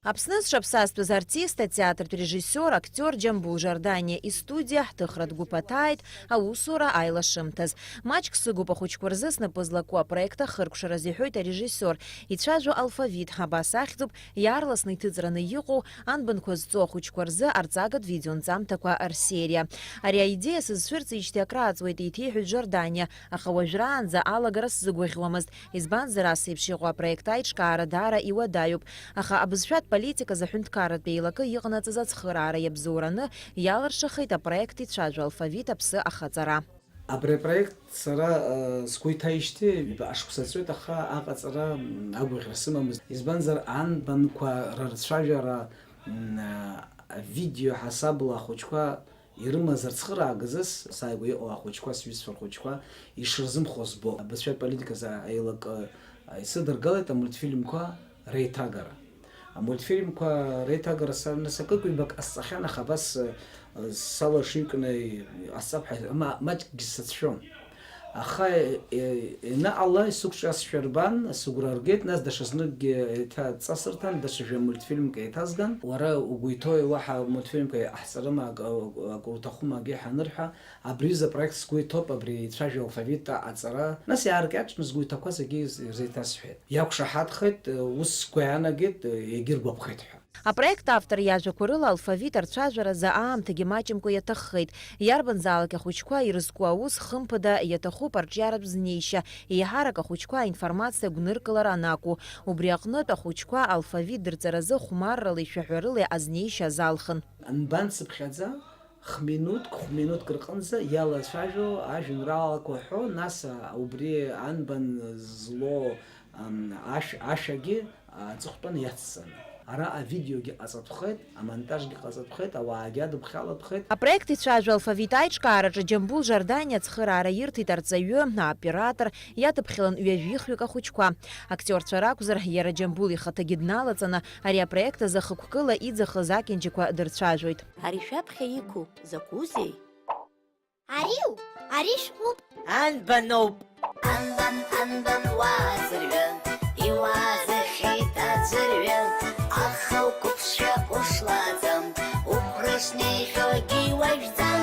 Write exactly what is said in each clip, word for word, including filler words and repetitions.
Аԥсны зҽаԥсазтәыз артист, атеатртә режиссиор, актиор Џьамбул Жорданиа истудиа ҳҭыхратә гәыԥ аҭааит аусура аилашымҭаз. Маҷк сыгуп ахәыҷқәа рзы снапы злаку апроект ахыркәшараз, иҳәоит арежиссиор. Ицәажәо алфавит, абас ахьӡуп иаарласны иҭыҵраны иҟоу анбанқәа зҵоу ахәыҷқәа рзы арҵагатә видеонҵамҭақәа рсериа. Ари аидеиа сызцәырҵижьҭеи акрааҵуеит, еиҭеиҳәеит Жорданиа, аха уажәраанӡа алагара сзыгәаӷьуамызт, избанзар, ас еиԥш иҟоу апроект аиҿкаара даара иуадаҩуп. Аха абызшәатә политиказ аҳәынҭқарратә еилакы иҟанаҵаз ацхыраара иабзоураны иалыршахеит апроект Ицәажәо алфавит аԥсы ахаҵара. Абри апроект сара, э, сгәы иҭаижьҭеи ҩба ашықәса ҵуеит, аха аҟаҵара, м, агәаӷьра сымамызт. Избанзар, анбанқәа рырцәажәара, м, а, авидео ҳасабла ахәыҷқәа ирымаз рцхыраагазы, сааигәа иҟоу ахәыҷқәа, сҩызцәа рхәыҷқәа ишырзымхо збо. Абызшәатә политиказы аилакы, а, исыдыргалеит амультфильмқәа реиҭагара. Амультфильмқәа реиҭагара сара нас акык-ҩбак ҟасҵахьан, аха абас, э, сала шыҩкны иҟасҵап ҳәа ма-, маҷкгьы сацәшәон. Аха, э, ианаҟала сықәҿиазшәа рбан, сыгәра ргеит, нас даҽазныкгьы еиҭаҵасырҭан, даҽа жәа мультфильмк еиҭазган. Уара угәы иҭоуи уаҳа мультфильмқәа иҟаҳҵарыма, ак-, ак-, акы уҭахума, акгьы ҳанырҳәа, абри аҩыза апроект сгәы иҭоуп, абри ицәажәо алфавит аҟаҵара. Нас иааркьаҿны сгәы иҭақәаз зегьы ирзеиҭасҳәеит. Иақәшаҳаҭхеит, ус сгәы иаанагеит, иагьыргәаԥхеит ҳәа. Апроект автор иажәақәа рыла алфавит арцәажәаразы аамҭагьы маҷымкәа иаҭаххеит. Иарбанзаалак ахәыҷқәа ирызку аус хымԥада иаҭахуп арҿиаратә знеишьа, еиҳарак ахәыҷқәа аинформациа гәныркылара анакәу. Убри аҟнытә ахәыҷқәа алфавит дырҵаразы хәмарралеи шәаҳәарылеи азнеишьа азалхын. Анбан сыԥхьаӡа? Хә-минуҭк, хә-минуҭк рҟынӡа иалацәажәо ажәеинраалақәа ҳәо, нас, а, убри анбан злоу, ам, ашә-, ашәагьы аҵыхәтәан иацҵаны. Ара авидеогьы ҟаҵатәхеит, амонтажгьы ҟаҵатәхеит, ауаагьы адыԥхьалатәхеит. Апроект Ицәажәо алфавит аиҿкаараҿы Џьамбул Жорданиа ацхыраара ирҭеит арҵаҩы, аоператор, иадыԥхьалан ҩажәихҩык ахәыҷқәа. Актиорцәа ракәзар, иара Џьамбул ихаҭагьы дналаҵаны, ари апроект азы хықәкыла иӡахыз акьанџьақәа дырцәажәоит. Ари шәаԥхьа иқәу закәызеи? Ариу, ари шәҟәуп. Анбаноуп? Анбан, анбан уааӡырҩы, иуаазыхьеит аӡәырҩы, аха уқәыԥшшәа ушлаӡам, уқәра шнеихьоугьы уажәӡам.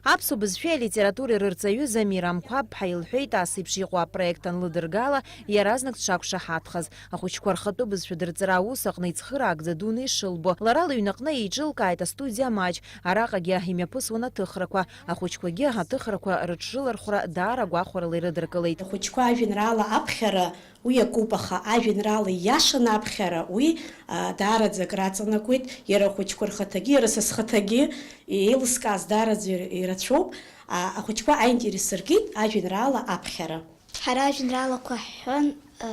Аԥсуа бызшәеи алитературеи рырҵаҩы Замир Амқәаб-ԥҳа илҳәеит, ас еиԥш иҟоу апроект анлыдыргала, иаразнак дшақәшаҳаҭхаз. Ахәыҷқәа рхатәы бызшәа дырҵара аус аҟны ицхыраагӡа дуны ишылбо. Лара лыҩнаҟны еиҿылкааит астудиа маҷ, араҟагьы имҩаԥысуан аҭыхрақәа. Ахәыҷқәагьы аҭыхрақәа рыҽрылархәра даара гәахәарыла ирыдыркылеит. Ахәыҷқәа ажәеинраала аԥхьара уи акоуп, аха ажәеинраала ииашаны аԥхьара уи, а, даараӡа акраҵанакуеит. Иара ахәыҷқәа рхаҭагьы, иара са схаҭагьы еилыскааз даараӡа ир-, ирацәоуп. А, ахәыҷқәа аинтерес ркит ажәеинраала аԥхьара. Ҳара ажәеинраалақәа ҳҳәон, э,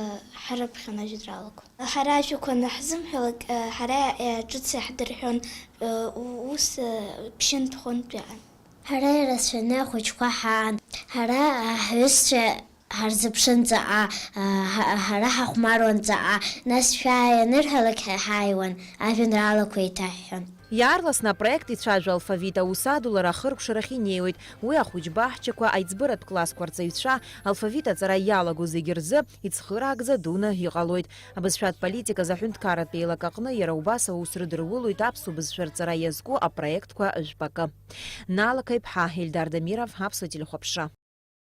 ҳрыԥхьон ажәеинраалақәа. Ҳара ажәақәа анаҳзымҳәалак, э, ҳара, э, ҿыц иаҳдырҳәон, э, у-, ус, э, ԥшьынтә-хәынтә иаан. Ҳара ирацәаны ахәыҷқәа ҳаан. Ҳара, э, ҳҩызцәа ҳарзыԥшын ҵаҟа, э, ҳа-, ҳара ҳахәмаруан ҵаҟа, нас шәааи анырҳәалак ҳа-, ҳааиуан, ажәеинраалақәа еиҭаҳҳәон. Иаарласны апроект Ицәажәо алфавит аус адулара ахыркәшарахь инеиуеит. Уи ахәыҷ баҳчақәа, аиҵбыратә классқәа рҵаҩцәа, алфавит аҵара иалаго зегьы рзы ицхыраагӡа дуны иҟалоит. Абызшәатә политиказ аҳәынҭқарратә еилак аҟны иара убас аус рыдырулоит аԥсуа бызшәа рҵара иазку апроектқәа жәпакы. Нала Қаиԥҳа, Ельдар Дамиров, Аԥсуа телехәаԥшра.